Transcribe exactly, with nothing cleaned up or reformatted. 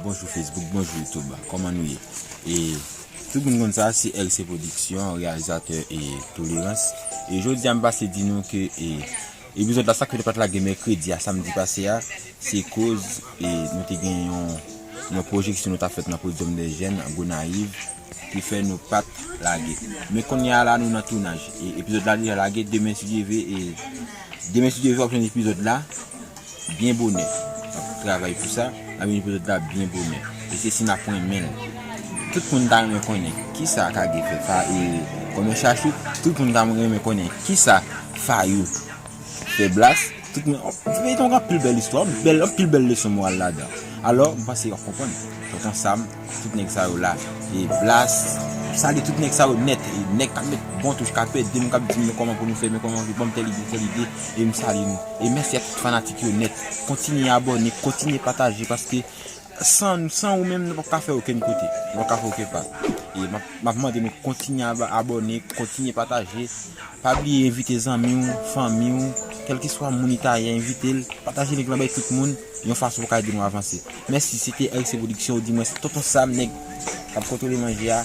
Bonjou Facebook, bonjou YouTube. Kòman nou ye? E tout moun konn sa, se L C Production, reyalizatè e Tolerans. E jodi a m pase di nou ke e, epizòd la, sa k fè nou pa t lage mèkredi a, samdi pase a, se koz e nou te gen yon, yon pwojeksyon nou t ap fèt nan Podium des Jeunes an Gonayiv ki fè nou pa t lage. Men kounye a la, nou nan tounaj. E epizòd la deja lage, demen si Dye vle, e demen si Dye vle, w ap jwenn epizòd la byen bonè. N ap travay pou sa, n ap jwenn epizòd la byen bonè. E se si n ap renmen l. Tout moun ta renmen konnen kisa Kage fè Fa e kòman chachou, tout moun ta renmen konnen kisa Fayou fè Blas. Tout moun, oh, feyton gen anpil bèl istwa, bèl, anpil bèl leson moral ladan. Alò, m panse w ap konprann. Tonton Sam, tout nèg sa yo la. E Blas, m salye tout nèg sa yo nèt. E nèg k ap met bon touch, k ap ede m, k ap di m men kòman pou nou fè, men kòman pou ban m tèl ide, tèl ide. E m salye nou. E mèsi a tout fanatik yo nèt. Kontinye abòne, kontinye pataje, paske san, san ou menm, nou p ap ka fè okenn kote. Nou p ap ka fè okenn pa. E m ap, m ap mande nou kontinye aba- abòne, kontinye pataje. Pa bliye envite zanmi w, fanmi w, kèlkeswa moun ou ta ye, envite l. Pataje link lan bay tout moun, yon fason pou ka ede nou avanse. Mèsi, se te L C Production, ou di mwen se Tonton Sam, nèg k ap kontwole manje a.